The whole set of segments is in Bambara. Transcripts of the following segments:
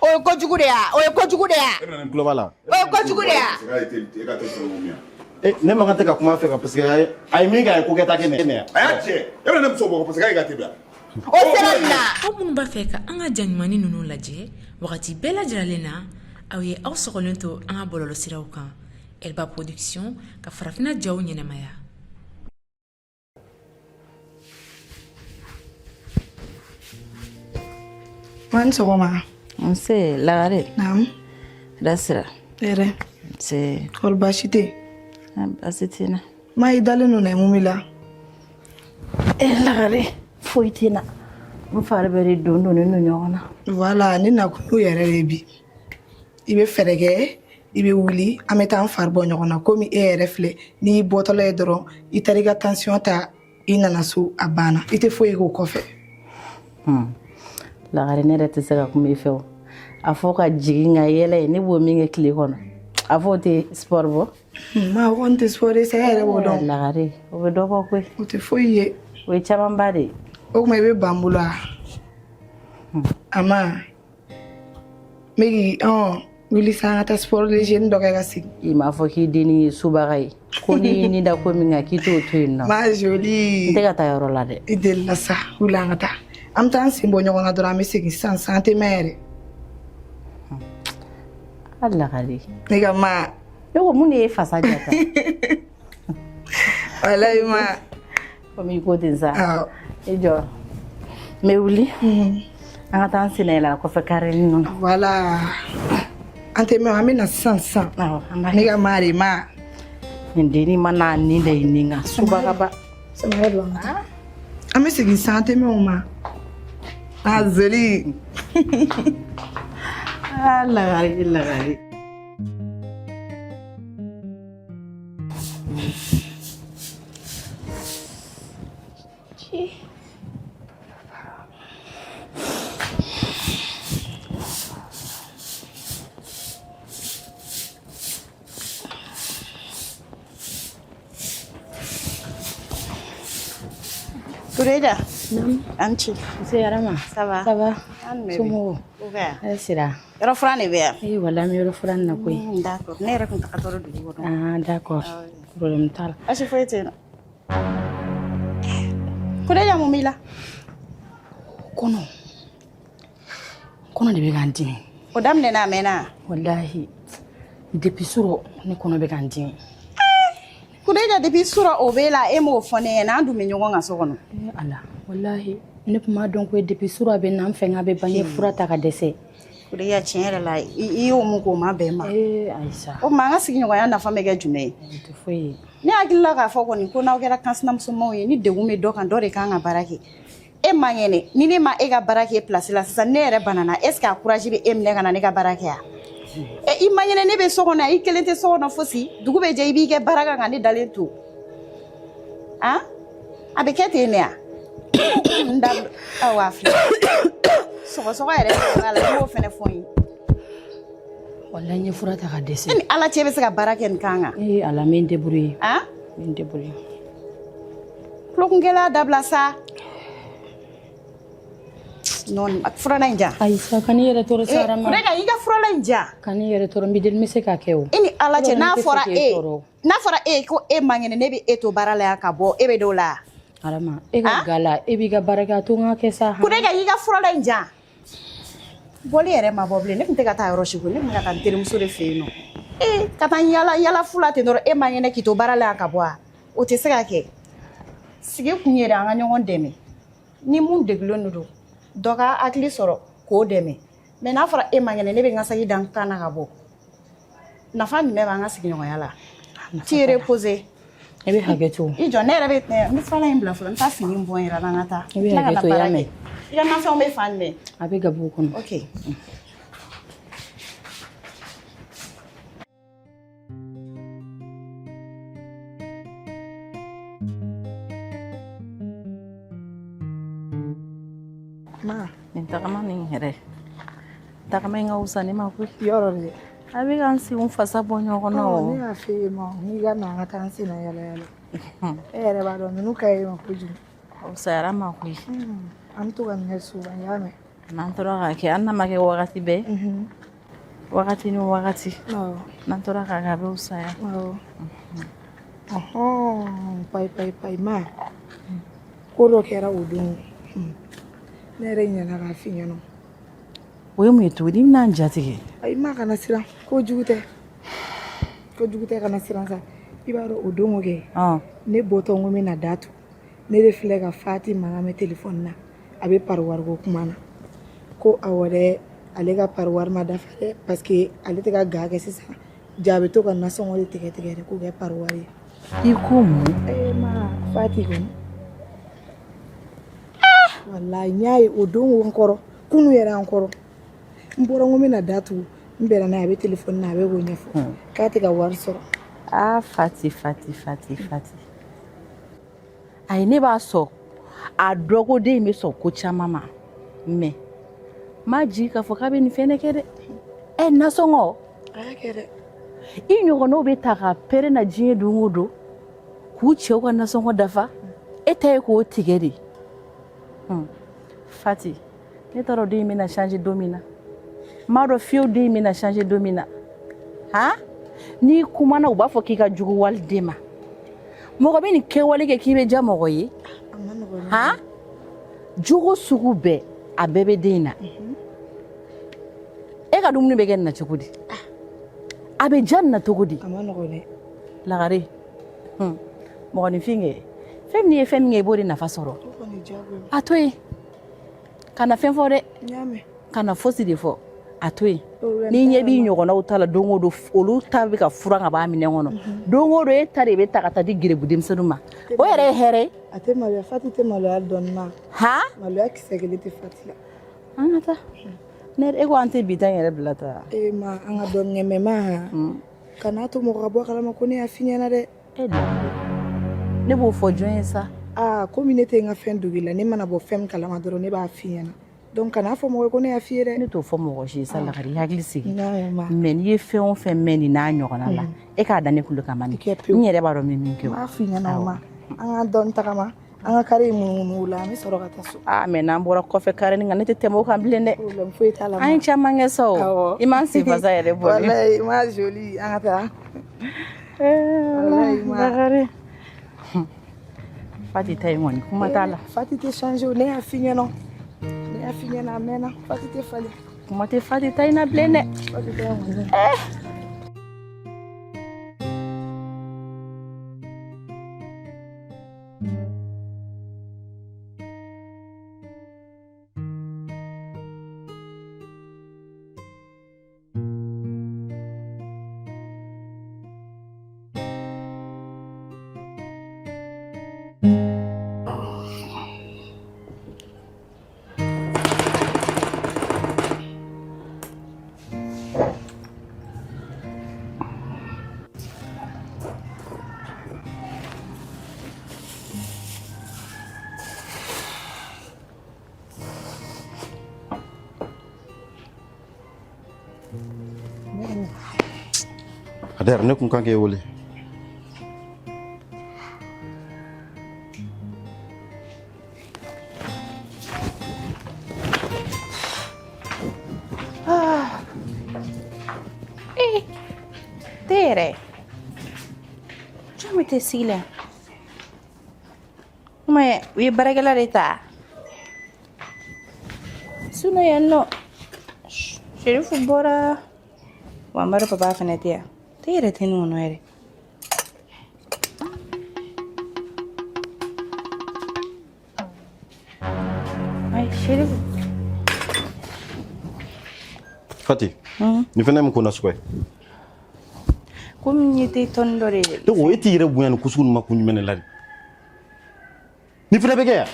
O ye kojugu de ya, o ye kojugu de ya. E bɛna nin tulo b'a la. O ye kojugu de ya. E ka teli sɔrɔ mun ya? Eh, ne man kan tɛ ka kuma a fɛ kan parce que a ye min kɛ, a ye ko kɛta kɛ ne ye. A y'a cɛ. E bɛna ne muso bugɔ parce que k'a y'i ka te bila. O sera nin na. Aw minnu b'a fɛ ka an ka ja ɲumannin ninnu lajɛ wagati bɛɛ lajɛlen na, aw ye aw sɔgɔlen to an ka bɔlɔlɔsiraw kan, Elba Production ka farafinna jaw ɲɛnamaya. Ma ni sɔgɔma. Nse Lagare. Naamu. Hɛrɛ sira. Hɛrɛ. Nse. Kɔri baasi tɛ yen? Baasi tɛ n na. Ma, i dalen don na, mun b'i la? E Lagare, foyi tɛ n na. N fari bɛɛ de don donnen don ɲɔgɔn na. Voilà, ne nakun y'o yɛrɛ de bi. I bɛ fɛɛrɛ kɛ, i bɛ wuli, an bɛ taa an fari bɔ ɲɔgɔn na. Komi e yɛrɛ filɛ, n'i bɔtɔla ye dɔrɔn, i taara i ka tension ta, i nana so, a banna. I tɛ foyi k'o kɔfɛ. Lagare, ne yɛrɛ tɛ se ka kuma i fɛ o. A fɔ ka jigin ka yɛlɛ ye, ne b'o min kɛ tile kɔnɔ, a fɔ o tɛ sport bɔ? Ma, o kɔni tɛ sport ye sa, e yɛrɛ b'o dɔn. Lagare, o bɛ dɔ bɔ koyi. O tɛ foyi ye. O ye camanba de ye. O tuma i bɛ ban n bolo wa? A ma n bɛ k'i wuli sa, an ka taa sport léger dɔ kɛ ka segin. I m'a fɔ k'i dennin ye subaga ye, ko n'i y'i ni da ko min kan, k'i t'o to yen nɔ. Ma jolie. N tɛ ka taa yɔrɔ la dɛ. I delila sa, wuli an ka taa. An bɛ taa an sen bɔ ɲɔgɔn na dɔrɔn, an bɛ segin sisan sisan, an tɛ mɛn yɛrɛ. A Lagare. Ne ka ma. Ne ko mun de ye fasa ja tan? Walayi ma. Komi i ko ten sa. I jɔ. N bɛ wuli. An ka taa an sen yɛlɛ a kɔfɛ carré ninnu na. Voilà. An tɛ mɛn, an bɛ na sisan sisan. Ne ka ma de ma. Nin dennin ma n'a ni da i ni kan subagaba. Samara don an ka taa. An bɛ segin sisan, an tɛ mɛn o ma. Ah zoli. Ah Lagare, Lagare. Kureja. An ce. Nse Arama. Ça va? Ça va. An bɛ Somɔgɔw? Uba. Sira. Yɔrɔ furan de bɛ yan. Eh wala, an bɛ yɔrɔ furan na koyi. D'accord. Ne yɛrɛ tun tagatɔ dugu kɔnɔ. Ah d'accord. Problème t'a la. Baasi foyi tɛ yen nɔ. Kureja, mun b'i la? Kɔnɔ. Kɔnɔ de bɛ ka n dimi. O daminɛna a mɛnna? Walahi. Depuis surɔ ne kɔnɔ bɛ ka n dimi. Kureja, depuis surɔ o b'e la, e m'o fɔ ne ɲɛna, an dun bɛ ɲɔgɔn kan so kɔnɔ. Eh Ala, walahi ne tun b'a dɔn ko depuis surɔ a bɛ na n fɛ, n k'a bɛ ban, n ye fura ta ka dɛsɛ. Kureja, tiɲɛ yɛrɛ la, i y'o mun k'o ma bɛn ma. Ee Ayisa. O tuma an ka sigiɲɔgɔnya nafa bɛ kɛ jumɛn ye? O tɛ foyi ye. Ne hakili la k'a fɔ kɔni ko n'aw kɛra kansinamusomaw ye, ni degun bɛ dɔ kan, dɔ de kan ka baara kɛ. E man kɛnɛ, ni ne ma e ka baara kɛ place la sisan, ne yɛrɛ banana, est ce que a courage bɛ e minɛ ka na ne ka baara kɛ yan? E i man kɛnɛ, ne bɛ so kɔnɔ yan, i kelen tɛ so kɔnɔ fosi, dugu bɛ jɛ i b'i kɛ baara kan ka ne dalen to. Han? A bɛ kɛ ten de yan? N da awɔ, a filɛ. Sɔgɔsɔgɔ yɛrɛ b'a la, i b'o fɛnɛ fɔ n ye. Walahi n ye fura ta ka dɛsɛ. E ni Ala cɛ, bɛ se ka baara kɛ nin kan kan? Ee Ala, n bɛ n débrouiller. Han? N bɛ n débrouiller. Tulonkɛla dabila sa. Non, furala in diyan. Ayisa, kan'i yɛrɛ tɔɔrɔ sa Arama. Kureja, i ka furala in diyan. Kan'i yɛrɛ tɔɔrɔ, n b'i deli, n bɛ se k'a kɛ o. E ni Ala cɛ, n'a fɔra e tɔɔrɔ. N'a fɔra e ko e man kɛnɛ, ne bɛ e to baara la yan ka bɔ, e bɛ d'o la? Arama, e ka ga la, e b'i ka baara kɛ, a to n ka kɛ sa. Kureja, i ka furala in diyan. Bɔli yɛrɛ ma bɔ bilen, ne tun tɛ ka taa yɔrɔ si koyi, ne tun bɛ ka taa n terimuso de fɛ yen nɔ. Ee, ka taa n yala yala fu la ten dɔrɔn, e man kɛnɛ k'i to baara la yan ka bɔ a? O tɛ se ka kɛ. Sigi kun ye de an ka ɲɔgɔn dɛmɛ. Ni mun degunnen don, dɔ ka hakili sɔrɔ k'o dɛmɛ. Mais n'a fɔra e man kɛnɛ, ne bɛ n ka saki da n kan na ka bɔ. Nafa jumɛn b'an ka sigiɲɔgɔnya la? T'i reposer. I bɛ hakɛ to. I jɔ, ne yɛrɛ bɛ n bɛ furalan in bila fɔlɔ, n bɛ taa fini bɔ n yɛrɛ la, an ka taa. I bɛ hakɛ to, i y'a mɛn. I ka nafɛnw bɛ fan jumɛn? A bɛ gabugu kɔnɔ. Ok. Ma. Nin tagama nin yɛrɛ. Tagama in ka wusa ne ma koyi. Yɔrɔ de. A bɛ ka n senw fasa bɔ ɲɔgɔn na o. Ne y'a f'e ye ma, n'i ka na an ka taa an senna yala yala. E yɛrɛ b'a dɔn ninnu ka ɲi ma kojugu. A wusayara ma koyi. An bɛ to ka nin kɛ souvent, i y'a mɛn. N'an tora k'a kɛ, hali n'a ma kɛ wagati bɛɛ, wagati ni wagati, n'an tora k'a kɛ, a bɛ fisaya. Awɔ. Ɔhɔn, payi payi payi ma, ko dɔ kɛra o don, ne yɛrɛ ɲinɛna k'a f'i ɲɛna. O ye mun ye tuguni? I bɛna n jatigɛ. Ayi ma, kana siran, ko jugu tɛ, ko jugu tɛ, kana siran sa. I b'a dɔn, o don o kɛ, ne bɔtɔ n ko n bɛna da tugu, ne de filɛ ka Fati mankan mɛn telefɔni na, a bɛ pari wariko kuma na, ko awɔ dɛ, ale ka pari wari ma dafa dɛ, parce que ale tɛ ka ga kɛ sisan, ja a bɛ to ka nasɔngɔ de tigɛ tigɛ de k'o kɛ pari wari ye. I ko mun? Ee ma, Fati kɔni, walayi, n y'a ye o don o n kɔrɔ, kunu yɛrɛ an kɔrɔ, n bɔra n ko n bɛna da tugu, n bɛnna n'a ye, a bɛ telefɔni na, a bɛ k'o ɲɛfɔ k'a tɛ ka wari sɔrɔ. Aa Fati, Fati, Fati, Fati, ayi, ne b'a sɔn a dɔgɔden in bɛ sɔn ko caman ma, mais n m'a jigi k'a fɔ k'a bɛ nin fɛnɛ kɛ dɛ. Ɛ, nasɔngɔ? A y'a kɛ dɛ. I ɲɔgɔnnaw bɛ ta ka pɛrɛn na diɲɛ don o don k'u cɛw ka nasɔngɔ dafa, e ta ye k'o tigɛ de. Fati, ne t'a dɔn den in bɛna changer don min na, n m'a dɔn fiyewu den in bɛna changer don min na. Han, n'i kumana, u b'a fɔ k'i ka jugu waliden ma. Mɔgɔ bɛ nin kɛwale kɛ k'i bɛ diya mɔgɔ ye? Han, jogo sugu bɛɛ, a bɛɛ bɛ den in na. E ka dumuni bɛ kɛ nin na cogo di? A bɛ diya nin na cogo di? A ma nɔgɔn dɛ. Lagare, mɔgɔninfin kɛ, fɛn min ye fɛn min kɛ, i b'o de nafa sɔrɔ. A to yen, kana fɛn fɔ dɛ, kana fosi de fɔ, a to yen. N'i ɲɛ b'i ɲɔgɔnnaw ta la don o don, olu ta bɛ ka furan ka b'a minɛn kɔnɔ don o don, e ta de bɛ ta ka taa di gerebu denmisɛnninw ma, o yɛrɛ ye hɛrɛ ye. A tɛ maloya, Fati tɛ maloya dɔɔni ma. Han, maloya kisɛ kelen tɛ Fati la. An ka taa, ne e ko an tɛ bi ta in yɛrɛ bila ta. E ma, an ka dɔɔni kɛ, mais ma, kan'a to mɔgɔ ka bɔ a kalama ko ne y'a f'i ɲɛna dɛ. E, ne b'o fɔ jɔn ye sa? Aa, komi ne tɛ n ka fɛn dogo i la, ne mana bɔ fɛn min kalama dɔrɔn, ne b'a f'i ɲɛna. Donc kan'a fɔ mɔgɔ ye ko ne y'a f'i ye dɛ. Ne t'o fɔ mɔgɔ si ye sa. Lagare, i hakili sigi. Mais n'i ye fɛn o fɛn mɛn nin n'a ɲɔgɔnna la, e k'a da ne kulo kan mani, n yɛrɛ b'a dɔn n bɛ min kɛ. N b'a f'i ɲɛna o ma, an ka dɔɔni tagama, an ka kare in munumunu o la, an bɛ sɔrɔ ka taa so. Aa, mais n'an bɔra kɔfɛ kare nin kan, ne tɛ tɛmɛ o kan bilen dɛ. Problème foyi t'a la. An ye caman kɛ sa o, i m'an sen fasa yɛrɛ bɔ. Walayi ma, joli, an ka taa. Walayi ma, Lagare, Fati ta in kɔni, kuma t'a la. Fati tɛ changer o, ne y'a f'i ɲɛna, ne y'a f'i ɲɛna a mɛnna, Fati tɛ falen. Kuma tɛ Fati ta in na bilen dɛ. Fati ta in kɔni. Adɛrɛ, ne kun kan k'e wele. Ee, te yɛrɛ, jɔn bɛ te sigi la? Kuma u ye baarakɛla de ta sinon yan nɔ, Sherifu bɔra wa, Amadu papa fana tɛ yan, te yɛrɛ tɛ nin kɔnɔ yɛrɛ. Ayi, Sherifu. Fati, nin fana ye mun ko nasugu ye? Komi n ye te tɔni dɔ de ye. Ne ko e t'i yɛrɛ bonya nin ko sugu ninnu ma kun jumɛn de la de? Nin fana bɛ kɛ yan?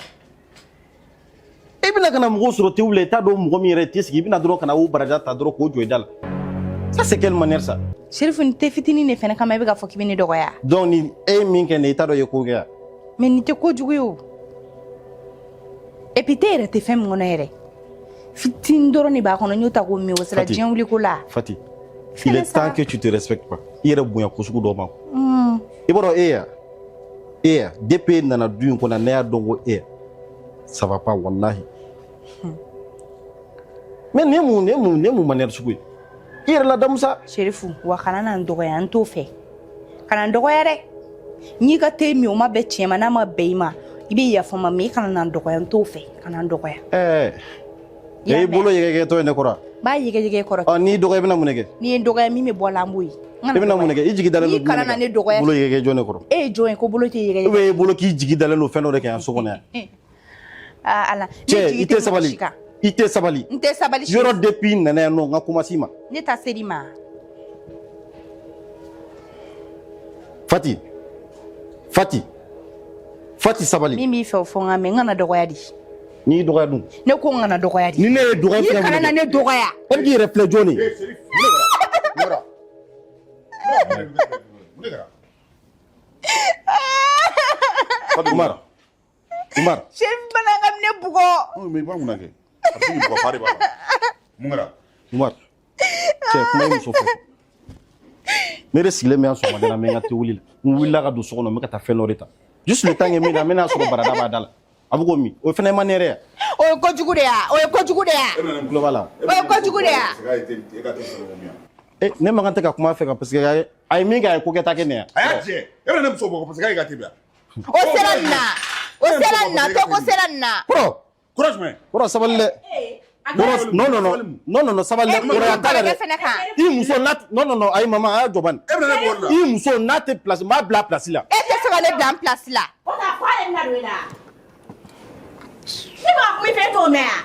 E bɛna ka na mɔgɔw sɔrɔ tew la, i t'a dɔn mɔgɔ min yɛrɛ tɛ sigi, i bɛna dɔrɔn ka na o baraja ta dɔrɔn k'o jɔ i da la. Ça, c'est quelle manière, ça? Sherifu, nin te fitinin de fana kama, e bɛ k'a fɔ k'i bɛ ne dɔgɔya? Donc ni e ye min kɛ nin ye, i t'a dɔn i ye ko kɛ yan? Mais nin tɛ kojugu ye o. Et puis te yɛrɛ tɛ fɛn min kɔnɔ yɛrɛ, fitinin dɔrɔn de b'a kɔnɔ, n y'o ta k'o min, o sera Fati. diɲɛ wuli ko la. Fati, il est temps que tu te respectes pas. I yɛrɛ bonya ko sugu dɔ ma. I b'a dɔn, e yan, e yan, depuis e nana du in kɔnɔ, ne y'a dɔn ko e yan, ça va pas, wallahi. Mais nin ye mun nin ye mun nin ye mun manière sugu ye? I yɛrɛ ladamu sa. Serifu, wa kana na n dɔgɔya, n t'o fɛ. Kana n dɔgɔya dɛ. N'i ka te min, o ma bɛn tiɲɛ ma, n'a ma bɛn i ma, i bɛ yafa n ma, mais i kana na n dɔgɔya, n t'o fɛ. Kana n dɔgɔya. Ɛɛ, I y'a i mɛn? bolo yɛgɛyɛgɛtɔ ye ne kɔrɔ. N b'a yɛgɛyɛgɛ kɔrɔ. Ɔ, n'i dɔgɔya, i bɛna mun de kɛ? N'i ye n dɔgɔya, min bɛ bɔ a la, an b'o ye. N I bɛna mun de kɛ? I jigi dalen don N'i kana jumɛn na de ne kan? dɔgɔya. Bolo yɛgɛyɛgɛ jɔn ne kɔrɔ? E ye jɔn ye ko bolo tɛ yɛgɛyɛgɛ? Ou bien i bolo k'i jigi dalen don fɛn dɔ de kan yan so kɔnɔ yan? Aa Ala, ne Cɛ, jigi i tɛ tɛ mɔgɔ sabali. si kan. I tɛ sabali. N tɛ sabali. Yɔrɔ depuis n nana yan nɔ, n ka kuma s'i ma. Ne ta ser'i ma. Fati, Fati, Fati, sabali. Min b'i fɛ, o fɔ n ka mɛn, n kana dɔgɔya di. N'i dɔgɔya dun? Ne ko n kana dɔgɔya di. Ni ne ye dɔgɔya, N'i kana na ne dɔgɔya. E bɛ k'i yɛrɛ filɛ jɔn de ye? Fati, Umar, Umar. Chérif bana ka ne bugɔ. Mais i b'a mun na kɛ? A bɛ se k'i bugɔ, fa de b'a la. Mun kɛra? Umar, cɛ, kuma i muso fɛ. Ne de sigilen bɛ yan sɔgɔmada la, n bɛ n ka te wuli la. N wulila ka don so kɔnɔ, n bɛ ka taa fɛn dɔ de ta. Juste le temps que n bɛ na, n bɛna sɔrɔ barada b'a da la. A bɛ k'o min. O fana ye ma ne yɛrɛ ye. O ye kojugu de ya, o ye kojugu de ya. N tulo b'a la. O ye kojugu de ya. E, ne man kan tɛ ka kuma a fɛ kan, parce que a ye min kɛ, a ye ko kɛta kɛ ne ya. A y'a jɛ. E bɛna ne muso bugɔ parce que k'a y'i ka te bila. O sera nin na, o sera nin na, to ko sera nin na. Kɔrɔ. Kɔrɔ jumɛn? Kɔrɔ, sabali dɛ. Kɔrɔ, non non non non non non, sabali dɛ. Kɔrɔya t'a la dɛ. I muso n'a, non non non, ayi mama, a y'a jɔ bani. E bɛna ne bugɔ o de la. I muso n'a tɛ place, n b'a bila place la. E tɛ se ka ne bila n place la. O ta fa de bɛna don e la. Ne b'a kuma i fɛ, e t'o mɛn wa?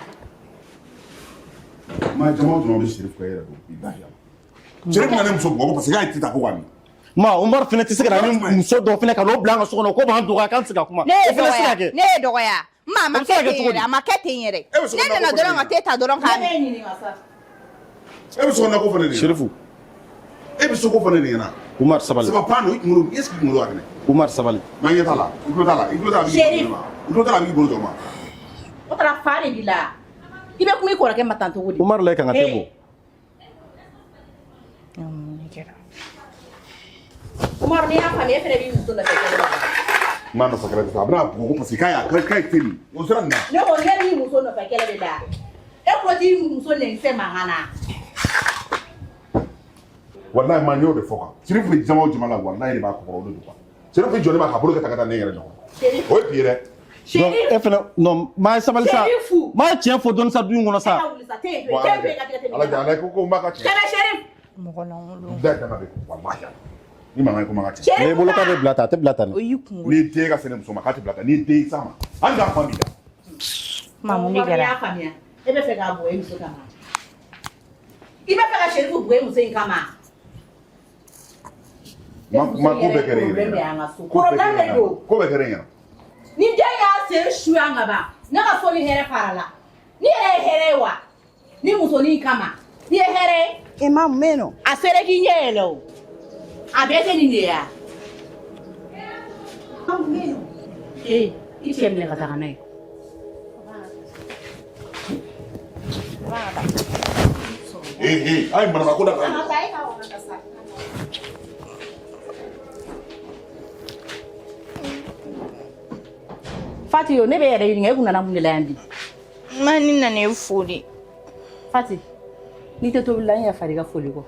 Ma jama o jama bɛ Chérif ka e yɛrɛ dɔn bilahi ala. Chérif bɛna ne muso bugɔ parce que k'a ye te ta ko k'a min. Ma, Umar fana tɛ se ka na ni muso dɔ fana ka n'o bila an ka so kɔnɔ ko b'an dɔgɔya, k'an tɛ se ka kuma. Ne ye O fana tɛ se ka dɔgɔya, kɛ. ne ye dɔgɔya. Ma, a ma O bɛ se ka kɛ kɛ ten cogo di? yɛrɛ, a ma kɛ ten yɛrɛ. E bɛ se Ne ka nana ko dɔrɔn ka te ta dɔrɔn k'a Ne min. b'e ɲininka sa. E bɛ so kɔnɔ ko fana de ɲɛna. Chérifu. E bɛ so ko fana de ɲɛna. Umar, sabali. Ça va pas non, i kunkolo, est-ce que i kunkolo ka kɛnɛ? Umar, sabali. Ma ɲɛ t'a la, i tulo t'a la, i tulo t'a la, a bɛ k'i bolo jɔ ma. I tulo t'a la, a bɛ k'i bolo jɔ ma. O taara fa de b'i la. I bɛ kuma i kɔrɔkɛ ma tan cogo di? Umar la, kan ka te bɔ. Umaru, n'i y'a faamuya, e fana b'i muso nɔfɛ kɛlɛ la. N m'a nɔfɛ kɛlɛ tɛ, a bɛna bugɔ ko parce que k'a ye te min. O sera nin na. Ne ko ne b'i muso nɔfɛ kɛlɛ de la. E kulo t'i muso nɛnikisɛ mankan na. Walahi ma, n y'o de fɔ kan. Chérif bɛ jama o jama la, walahi de b'a kɔkɔrɔ, o de don quoi. Chérif jɔlen b'a ka bolo kɛ ta ka taa ne yɛrɛ ɲɔgɔn. O ye bi ye dɛ. Donc e fana, non, maa, sabali sa. Chérifu. Maa ye tiɲɛ fɔ dɔɔni sa du in kɔnɔ sa. E ka wuli sa, te yen to Bon, yen, te ala yen to yen ka tigɛ te kɛ ala kɛ ala ko ko n b'a ka tiɲɛ. Kɛmɛ Chérif. Mɔgɔ lankolon. Da kan ka bɛ walahi ala. Ni mankan ye ko man ka tiɲɛ. Ne bolo k'a bɛ bila tan, a tɛ bila tan O dɛ. y'i kunkolo. N'i den ka sɛnɛ muso ma k'a tɛ bila tan, n'i den s'a ma hali k'a fa b'i la. Ma, mun de Umaru, n'i kɛra? y'a faamuya, e bɛ fɛ k'a bugɔ e muso kama. I bɛ fɛ ka Chérif bugɔ e muso in kama. Ma ma, ko bɛɛ kɛra e yɛrɛ Problème de ɲɛna. y'an ka so. Ko bɛɛ Problème kɛra de e ɲɛna. don. Ko bɛɛ kɛra e ɲɛna. Ni den y'a sen su yan ka ban, ne ka so ni hɛrɛ fara la. Ni yɛrɛ ye hɛrɛ ye wa? Ni musonin kama. Ni ye hɛrɛ ye. E ma mun bɛ yen nɔ? A sera k'i ɲɛ yɛlɛ o. A bɛɛ tɛ nin de ye wa? Ee, i cɛ minɛ ka taga n'a ye. Ee ee, a ye manamana ko dabila. Fati yo, ne bɛ yɛrɛ ɲininka, e kun nana mun de la yan bi? Ma, ni nana e fo de. Fati, n'i tɛ tobili la, n yafa i ka foli kɔ.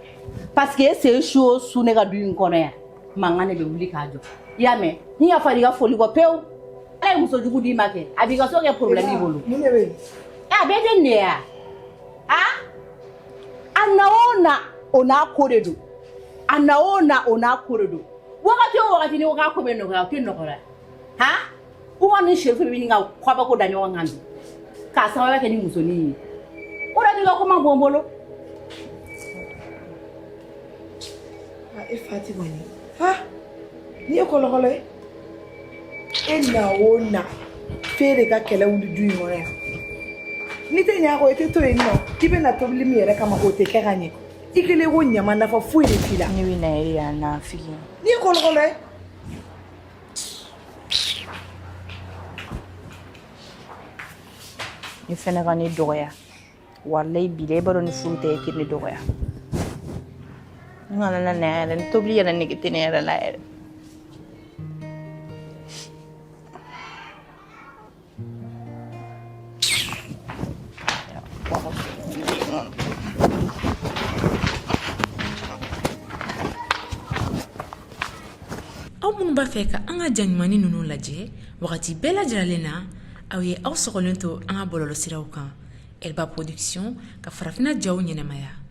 Parce que e sen su o su ne ka du in kɔnɔ yan, mankan de bɛ wuli k'a jɔ. I y'a mɛn? N yafa i ka foli kɔ pewu. Ala ye muso jugu d'i ma kɛ, a b'i ka so kɛ problème i bolo. Mun de bɛ yen? A bɛɛ tɛ nin de ye wa? A? A na o na, o n'a ko de don. A na o na, o n'a ko de don. Wagati o wagati, n'i ko k'a ko bɛ nɔgɔya, o tɛ nɔgɔya. Han? Umar ni Chérif bɛ ɲini ka kabako da ɲɔgɔn kan bi. K'a sababuya kɛ ni musonin ye. O de t'i ka kuma bɔ n bolo. Ah, e Fati kɔni. Ha! N'i ye kɔlɔkɔlɔ ye. E na o na, f'e de ka kɛlɛ wuli du in kɔnɔ yan. N'i tɛ ɲɛ a kɔ, i tɛ to yen nɔ. K'i bɛ na tobili min yɛrɛ kama, o tɛ kɛ ka ɲɛ. I kɛlen ko ɲama, nafa foyi de t'i la. Ne bɛ na e yan nafigi. N'i ye kɔlɔkɔlɔ ye. Ni fɛnɛ ka ne dɔgɔya. Walayi bi la, i b'a dɔn ni furu tɛ, e tɛ ne dɔgɔya. N kana na na yɛrɛ, ni tobili yɛrɛ nege tɛ ne yɛrɛ la yɛrɛ. Aw minnu b'a fɛ ka an ka ja ɲumannin ninnu lajɛ wagati bɛɛ lajɛlen na, aw ye aw sɔgɔlen to an ka bɔlɔlɔsiraw kan Elba Production ka farafinna jaw ɲɛnamaya.